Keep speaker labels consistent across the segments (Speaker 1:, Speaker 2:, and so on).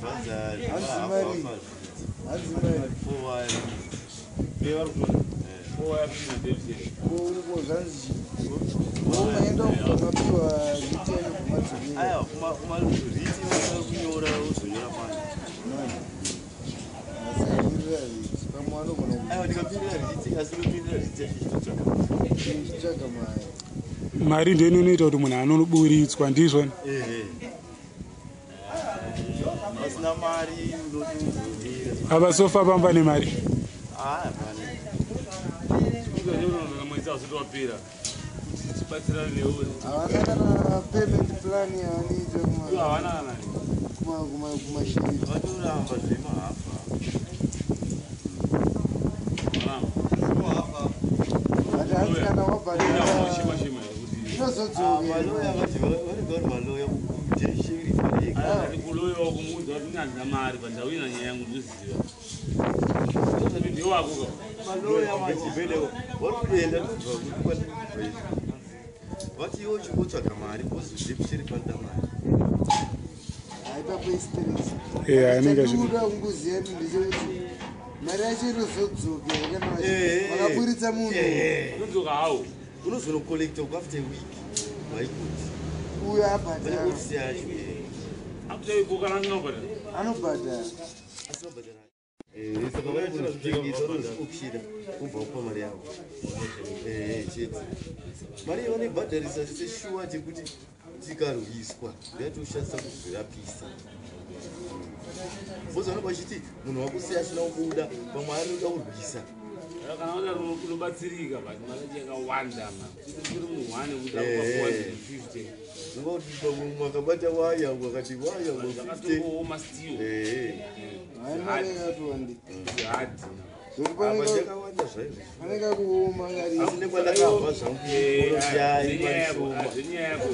Speaker 1: Hanzi mari. Ko zvanzi chii? Umaenda ukapiwa writ yacho.
Speaker 2: Aiwa, kuma writ inofanira kunyora, uzonyora manje.
Speaker 1: Asamirira writ, pamwe anogona.
Speaker 2: Aiwa, ndikapindira writ, asi unopindira writ yacho ichitotsvaka.
Speaker 1: Kuchitsvaga mari.
Speaker 3: Mari ndiyo inoita kuti munhu anoburitswa, ndizvona?
Speaker 2: Ehe, pasina mari unotozodira.
Speaker 3: Apa so far pamba nemari?
Speaker 2: Ah, hapana.
Speaker 4: Mwedzi ausati wapera kuti tibatsirane newe.
Speaker 1: Havana kana payment plan yaanoita?
Speaker 4: Havana kana.
Speaker 1: Kumashiri.
Speaker 2: Vatoramba zvemahafa.
Speaker 1: But hanzi kana wabhadhara
Speaker 4: Shema shema kuti
Speaker 1: inozodzokera.
Speaker 2: Maloya vacho vanenge vari maloya kujesherifa.
Speaker 4: Kuloya kumuudza kuti handina mari pandau ina, nyaya yangu ndoziva zati ndewako ka.
Speaker 2: Maloya machibhele vari kuenda tobva kuti kwatibva vati iwo uchingotsvaga mari kozodepsheri panoda mari.
Speaker 1: Haipapo istress.
Speaker 3: Eh, anenge achida.
Speaker 1: Chandinoda kungoziva ni ndechekuti mari yacho inozodzokera kana vakaburitsa munhu.
Speaker 4: Unodzoka hawo.
Speaker 2: Unozonocollecta after a week vaikuti
Speaker 1: Uyo
Speaker 2: vane
Speaker 1: abhadhara.
Speaker 2: ofisi yacho.
Speaker 4: Akuchaiko kana asina kubhadhara?
Speaker 1: Anobhadhara.
Speaker 2: Asi vabhadhara, saka vanozvitengesa, vanozviauctiona, ubva upa mari yavo chete. Mari iyi vanoibhadharisa seshuwa chekuti tikarwiswa ndeyatoshandisa kuzvirapisa, because vanobva vachiti munhu wakusiya asina kubuda, pamwe anoda kurwisa.
Speaker 4: Kana wadaro unobatsirika, but mari yacho yakawanda ma uri munhu one kuti akupa 450.
Speaker 2: Unga kuti pamwe mumwe akabata waya, umwe akati waya, umwe 50.
Speaker 4: Zvakatongooma still.
Speaker 1: Hai, mari yakatowandi.
Speaker 4: Hard.
Speaker 1: Zvokuti
Speaker 2: Apa
Speaker 1: panenge
Speaker 2: ndakawanda zvaizvo.
Speaker 1: panenge kuoma.
Speaker 2: Asi nekwandakabva zvangu
Speaker 4: Zvenyaya yako.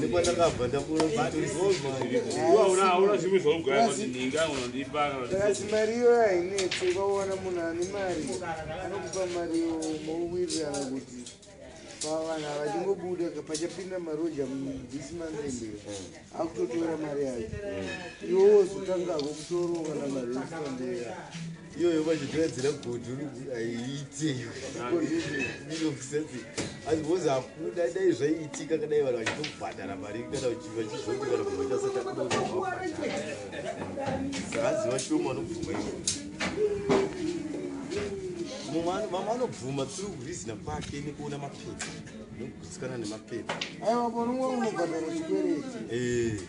Speaker 2: Nekwandakabva ndakunotorisimari.
Speaker 4: Iwe hauna zvimwe zvaugaya kuti ninga unondipa kana kuti.
Speaker 1: Kasi mari iyo hainetsi. Ukaona munhu ane mari anokupa mari iyo, mouwirirana kuti pavanhu ava vachingobuda pachapinda maroja this month end, akutotora mari yacho, iwe wozotangako kutoroka kana mari yechitambera.
Speaker 2: Iyoyo vachigadzira godho haiite inokusenzi, asi because hakuna. Dai zvaiitika kadai vanhu vachitobhadhara mari kana vachizoti kana munhu vachasati akuda kuzobhadhara, saka aziva shoma vanobvuma izvo. Vamwe vanobvuma through kureasona kwake nekuona mapepa nekugutsikana nemapepa.
Speaker 1: Aiwa, panomwe unobhadhara chikwereti,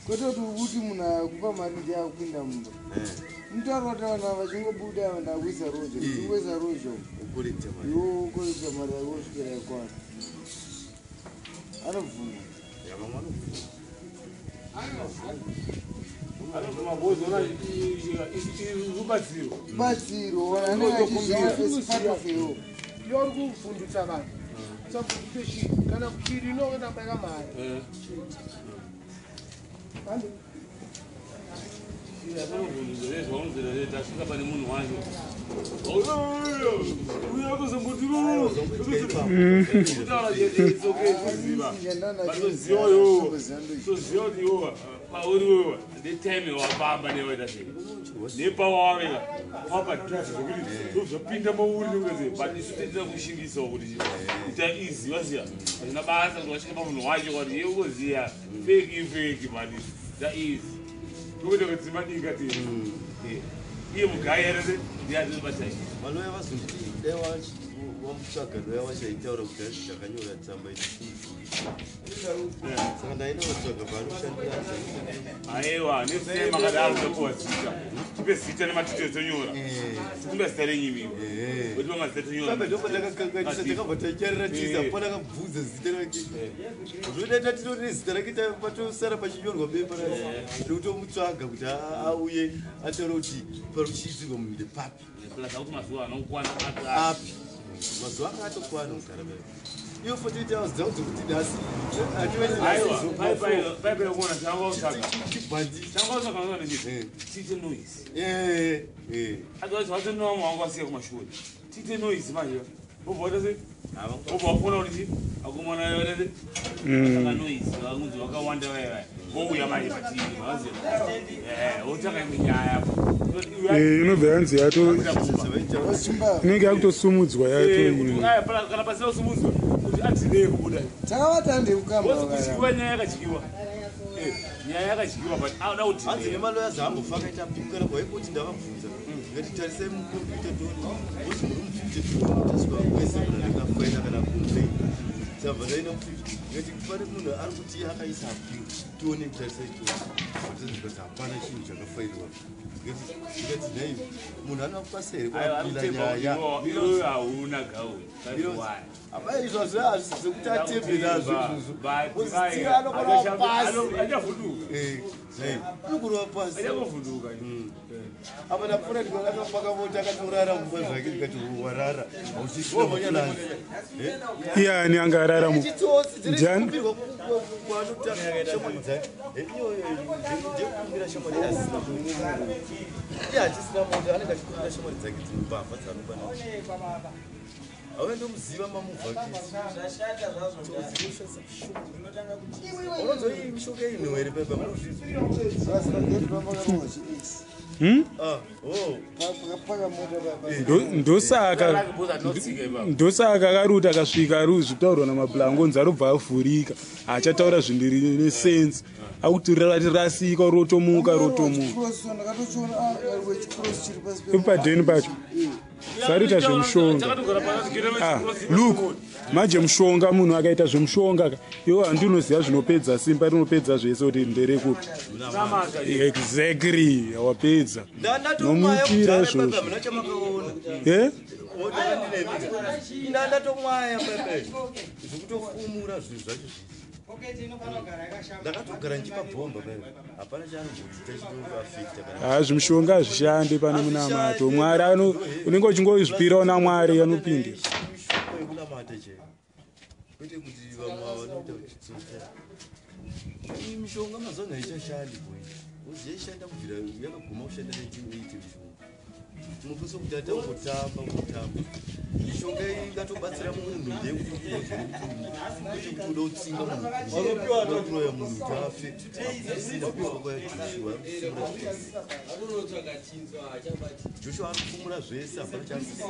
Speaker 1: kwete kuti ukuti munhu akupa mari ndiye akupinda mumba. Mutaura kuti vanhu ava vachingobuda ava ndakuisa roja, uchingoisa roja,
Speaker 2: ucollecta mari.
Speaker 1: Iwe ucollecta mari yako kusvikira yakwana, anobvuma.
Speaker 2: Ya, vamwe vanobvuma.
Speaker 4: Anobvuma bhozi ona rubatsiro.
Speaker 1: Batsiro vanhu anenge achiziva as part of you.
Speaker 5: Iyo uri kuvhundutsa vanhu, usavhundutse shiri kana shiri inoona yakamhara. Hande.
Speaker 4: Tasvika pane munhu wacho uya kuzombotiutaura chete, kuziva batoziva iwowo, toziva kuti iwowa pauri wewa ndetime wafamba newaita sei nepawaweka wapadhuze zvokuti ndozvapinda mauri nekuti, but isu tinoita kushingisawo kuti ita easy, waziya hazvina basa kuti wasvika pamunhu wacho kwati iye ukoziya fake fake, but ita easy tokuita kuti madika ti iye mugai erese ndiye atinobatai.
Speaker 2: Maloya vazonditi dai wamutsvaga loya wachaitaura kuti azi ndakanyora tsamba ichikumuzivisa, saka ndaenda kutsvaga paanoshandira.
Speaker 4: Aiwa, next makadaro topuwa zita, tipe zita nemadetails tonyora, tikumba zita renyu imiwo otipa mazita tonyora.
Speaker 2: Ndopandakakanganisa, takabva tacharira tisa hapana kabvunza zita rake. Zvodaita titorine zita rake, patosara pachinyorwa bepa rekutomutsvaga kuti auye ataure kuti paruchiitirwa munhu ndepapi.
Speaker 4: Plus akuti mazuva anokwana api?
Speaker 2: Api mazuva anga atokwana kugara paipo iyo 48 hours dzavo dzekuti nhasi.
Speaker 4: Aiwa, paipai kuona changa utsvaga.
Speaker 2: Chibhandi.
Speaker 4: Changa utsvaga unoona ndechii? Tiite noise. Otherwise vatonova wangu wasiya kumashure, tiite noise manje, wobva waita sei, wobva wafona kuti chi akomana vaite saka noise, vakunzi vakawanda vaya vaya. Vouya manje patiri, maziva, otanga imwe nyaya.
Speaker 3: Inobva yanzi yato
Speaker 1: Osimba
Speaker 3: inenge yakutosumudzwa yato.
Speaker 4: Kana pasina kusumudzwa kuti adhilei kubuda.
Speaker 1: Takavati hande kukamba.
Speaker 4: Kozi kudyiwa, nyaya yakadyiwa. Nyaya yakadyiwa, but anoda
Speaker 2: Hanzi
Speaker 4: kuti
Speaker 2: nemaloyazi ambofa akaita appeal kana kwaikoti. Ndavabvunza ndikati, tarisai mucomputer tione kuti muri mufifty tasvika kwese munhu anenge afaila kana complain. Sabva ndaenda mufifty, ndikati pane munhu ari kuti akaisa appeal, tione, tarisai tione. Ndikati hapana chinhu chakafailwa. Ndikati nhai, munhu anokwanisa here kuappeala nyaya?
Speaker 4: Iwe hauna gauni.
Speaker 2: Apa izvozvo hazvisi zvekuti atembe nazvo izvozvo. Uzitsiva anokorova pasi.
Speaker 4: Achavhunduka.
Speaker 2: Anokorova pasi.
Speaker 4: Achangovhunduka.
Speaker 2: Apa ndapfuura ndikakapaka mota, akatorara mumba zvake. Ndikati warara, hauchisina maplans.
Speaker 3: Iyani angarara mu
Speaker 2: Chitsotsi.
Speaker 3: Ndiani?
Speaker 2: Dzirikumbirwa kwaanota shamwari dzake. Iyoyo ndekukumbira shamwari asina mota, iye achisina mota, anenge achikumbira shamwari dzake dzimbavha dzaanoba nadzo. Auya ndomuziva mamuvha. Unonzwa iyi mishonga ino here pepa munozvizwa?
Speaker 1: Pakarohwa chi-X.
Speaker 2: Ah, oh.
Speaker 1: Pakapaka mota papa.
Speaker 3: Ndosaka ndosaka karuti akasvika ari zvitaurwa namablangonzi arobva avhurika, achataura zvindiri nesense, akuti rasika, rotomuka, rotomuka.
Speaker 1: Chikrosi, ndakatochiona arwe chikrosi chiri pasi.
Speaker 3: Ipadheni pacho sarita zvemushonga. Ah, look, manje mushonga, munhu akaita zvemushonga ka, iwo handinoziva zvinopedza simba rinopedza zvese kuti nderekupi exactly wapedza.
Speaker 2: Ndandatomwaya
Speaker 3: Nomuitira
Speaker 2: kudhara
Speaker 3: izvozvo.
Speaker 2: pepa, muna chamakaona.
Speaker 3: Eh?
Speaker 2: Ndandatomwaya pepe zvekutofumura zvinhu zvacho zvisi. Ndakatogara ndichipa bhomba pepe, hapana chaanombotita chinoafekta kana.
Speaker 3: Ha, zvimushonga hazvishandi pane munamato. Mwari ano unenge uchingozvipirawo namwari anopindira.
Speaker 2: Mishonga yekunamata chaiyo, kwete kuti vamwe ava vanoita chitsotsi. Iyi mishonga mazuva ano haichashandi boy, uzi yaishanda kubvira yakaguma kushanda 1980. Mishonga unokwanisa kuti atangotamba kutamba mishonga iyi ingatobatsira munhu ndeyekuti ugonzwe kuti, kwete kuti uda kutsinga munhu, uda kuroya munhu kuti afe. Hakusisina mishonga yaJoshua arikufumura zvese. Joshua ari kufumura zvese, hapana chaasisina,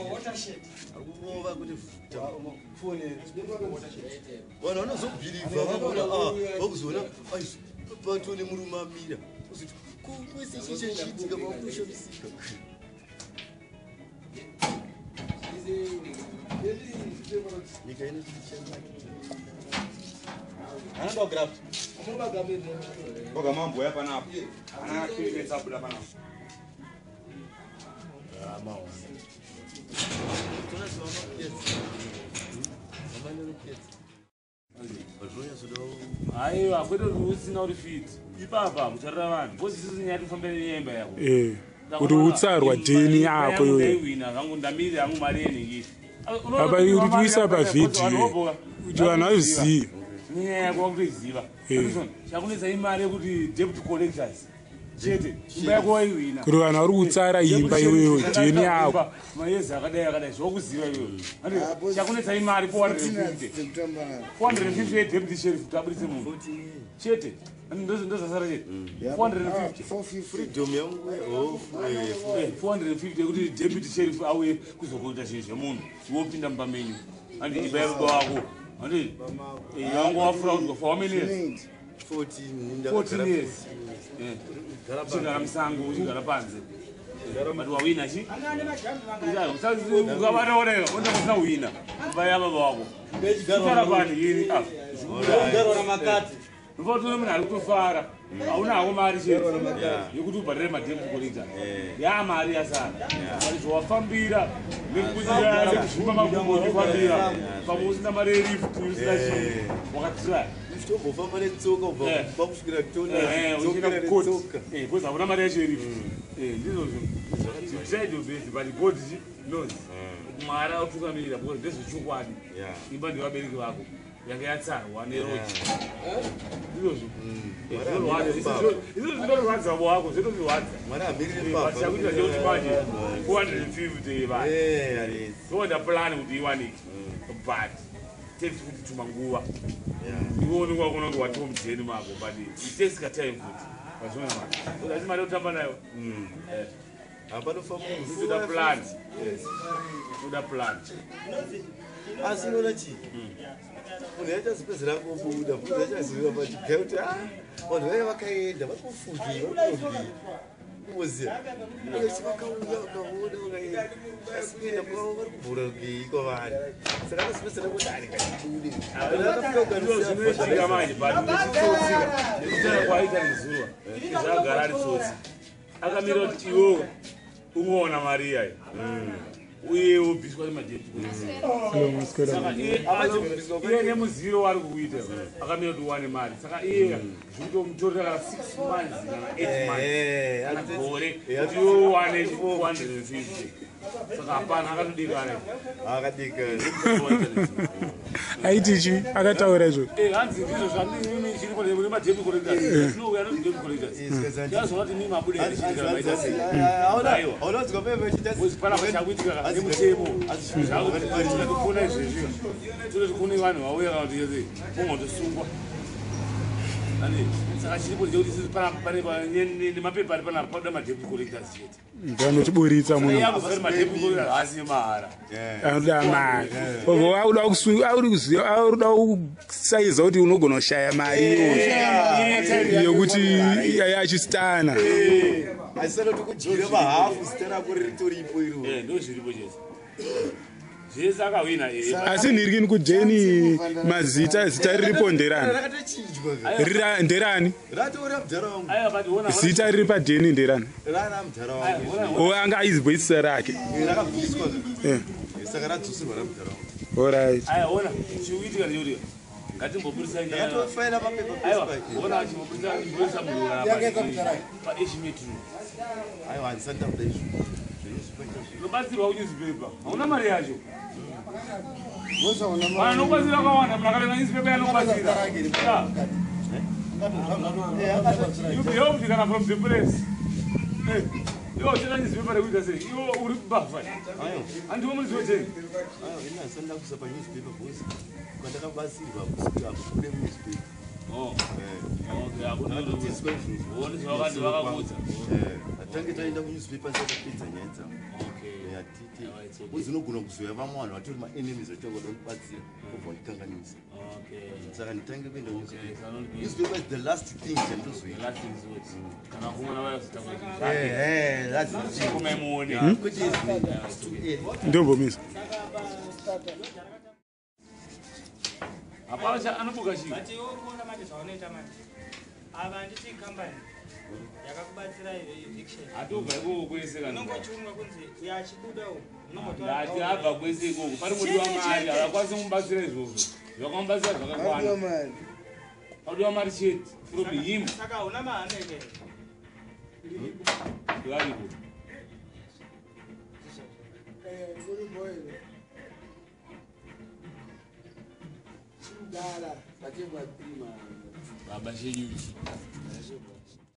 Speaker 2: ari kurova kwete kutamba. Vanhu vanozobhirivha vakuona, ah, vakuzoona patone murume amira uzoti kwese chii chachiitika, vakushamisika. Nyika ino chichanakira.
Speaker 6: Anoda graft. Boga mambo ya panapa. Ana kiri buda panapa.
Speaker 2: Tona zvamapedza mamanenopedza zvonyatsodawo.
Speaker 4: Aiwa, kwete kuti usina uri fit ipapa mucharira vanhu bcause isusu nyaya tikufambira neimba yako.
Speaker 3: Kuti utsarwa dheni yako iyoyo.
Speaker 4: Ndaiwina zvangu, ndamiri hangu mari yeningiri.
Speaker 3: Apa uri kuisa pavhidhiyo kuti vanhu vazive.
Speaker 4: Nenyaya yako wakutoiziva. Chakunetsa imari yekuti debt collectors chete, imba yako waiwina.
Speaker 3: Kuti vanhu vari kutsara imba iyoyo, dheni yako.
Speaker 4: Mayezi akadai akadai, zvakuziva iyoyo. Chakunetsa imari 450.
Speaker 1: Dzekutamba naro.
Speaker 4: 450 yedeputy sheriff kuti abudise munhu chete. Ndozvasara chete, 450.
Speaker 1: 450.
Speaker 2: Freedom yangu, oh,
Speaker 4: 450 yekuti deputy sheriff auye kuzokuita zvinhu zvemunhu, wopinda mumba menyu, andi imba yababa wako, andi wangu wafuraudwa for how many years?
Speaker 2: 14.
Speaker 4: 14 years. Uchigara musango, uchigara panze, but wawina chi ukavataoneka onda kusina kuwina imba yababa wako, kutara pani yini. Unofanira munhu ari kutofara, hauna hako mari chete yekuti ubhadhare madebt collector, yaa mari yasara, but zvawafambira nekuzvimba makumbo uchifambira, pamwe usina mari yelift, usina chii, wakatry.
Speaker 2: Tombofamba netsoka kubva kumba kusvikira
Speaker 4: uchienda
Speaker 2: tona
Speaker 4: kukoti
Speaker 2: netsoka.
Speaker 4: Because hauna mari yacho yelift. Ndizvozvo, you tried your best, but God knows. Mwari akutungamirira because ndezvechokwadi. Imba ndevabereki vako yanga yatsarwa neroji, ndizvozvo. Zvinorwadza izvo, zvinorwadza wako, zvinotirwadza.
Speaker 2: Mwari amirire.
Speaker 4: But chakuita chekuti manje 450 vanhu toda plan kuti iwanike, but It takes futi tumanguva. Iwe unenge wakona kunge watiwo mujeni mako, but it takes katime futi. Wazviona manje? Asi mari yekutamba nayo.
Speaker 2: Hapanofa munhu.
Speaker 4: Inoda plan.
Speaker 2: Yes.
Speaker 4: Inoda plan.
Speaker 2: Asi unoona chii, munhu achazopedzera ngobuda, munhu achaziva pachigaya kuti a vanhu vaiva vakaenda vari kufungei, vari kudii, unoziva esi vakauya vakaona vakaenda, asi kuenda kwavo vari kubhura ngei kwavari, saka anozopedzera kuti ari katibude.
Speaker 4: Ndizvo zvinoitika manje, but nechitsotsi nekutaura kwaaita nezuro, zvakagara ari tsotsi, akamira kuti iwewe ungoona mari iyayo uye wobviswa nemadebit. Saka iye nemuziviro waari kukuita, akamira kuti uwane mari, saka iye zvikutomutorera kana 6 months kana 8 months kana gore kuti iwe uwane 250. Saka hapana, akatodekana.
Speaker 2: Akadika.
Speaker 3: Aiti chi akataura izvo?
Speaker 4: Hanzi ndizvo zvandini chiripo nemadebit collectors, tinouya nodebit collectors, chazoona kuti mimi mabuda here, chii kana maita sei. Aiwa. Panapa chakuitika kana nemutemo zvakutikatofona izvezvi, tototi kune vanhu vauya kana kuti yese mungotosungwa. Ani saka chiripo ndechekuti isusu panapa pane nemapepa ari panapa, panoda madebit collectors chete.
Speaker 3: Ndanotiburitsa munhu.
Speaker 4: Yakuzoti madebit collectors haasi mahara.
Speaker 3: Anoda mari, obva auda auri kuziva, auda kusaiza kuti unogona kushaya mari iyoyo yekuti yachistana.
Speaker 2: Asisana kuti kudyira mahafu, zita rako riritoripo iro.
Speaker 4: Ndo zviripo chese zvese, akahwina.
Speaker 3: Asi nhirikini kujeni mazita, zita riripo nderani?
Speaker 2: Rakatochinjwa.
Speaker 3: Nderani?
Speaker 2: Ratora mudhara wangu.
Speaker 4: Aiwa, but ona.
Speaker 3: Zita riri padheni nderani?
Speaker 2: Rana mudhara wangu.
Speaker 3: O anga aizibhoisisa rake?
Speaker 2: Rakabviswa, saka radzoserwa ramudhara wangu.
Speaker 3: Alright.
Speaker 4: Aiwa, ona, chikuitika ndechekuti ngatimboburisa nyaya.
Speaker 2: Ndakatofaila mapepa.
Speaker 4: Aiwa.
Speaker 2: Pesi.
Speaker 4: Ona, chimboburisa munhu paeshimetro.
Speaker 2: Aiwa, handisati ndakuda izvo.
Speaker 4: Unobatsirwa kunewspaper, hauna mari yacho. Vanhu anobatsira akawanda, munhu akatenga newspaper yanobatsira. You be helped kana from the press. Iwe uchena newspaper rekuita sei? Iwe uri kubafa, handiwo muridzi wejeni.
Speaker 2: Aiwa, ini handisati ndakuisa panewspaper because kwandakabatsirwa akubude munewspaper. Ndakatotiswa izvozvo.
Speaker 4: Vakati vakakudza.
Speaker 2: Hatange taenda kunewspaper tisatapedza nyaya dzangu. Hatite uzi unogona kuzoya vamwe vanhu vatori maenemies vachitanga kuda kubatsira, obva wandikanganisa. Saka nditange kuenda kunewspaper. Newspaper is the last thing chandinozoita.
Speaker 4: Kana kuona vayazotanga.
Speaker 2: That's the thing.
Speaker 4: Kumaimuone.
Speaker 2: Kwete izvi, it's too early.
Speaker 3: Ndombomisa.
Speaker 4: Hapana anobuka chii.
Speaker 7: But iwe uri kuona manje zvaunoita manje, ava handiti kambani yakakubatsira eviction?
Speaker 4: Hatobva ikoko kwese kana.
Speaker 7: Unongochiunwa kunzi uyo achibuda uyu.
Speaker 4: Ndati abva kwese ikoko, pari kudiwa mari, havakwanisi kumubatsira izvozvo, zvakamubatsira zvakakwana.
Speaker 1: Mari.
Speaker 4: Pakudiwa mari chete from him.
Speaker 7: Saka hauna mahameke.
Speaker 4: Variko.
Speaker 5: Uri Chidala,
Speaker 4: Baba chenyuchi.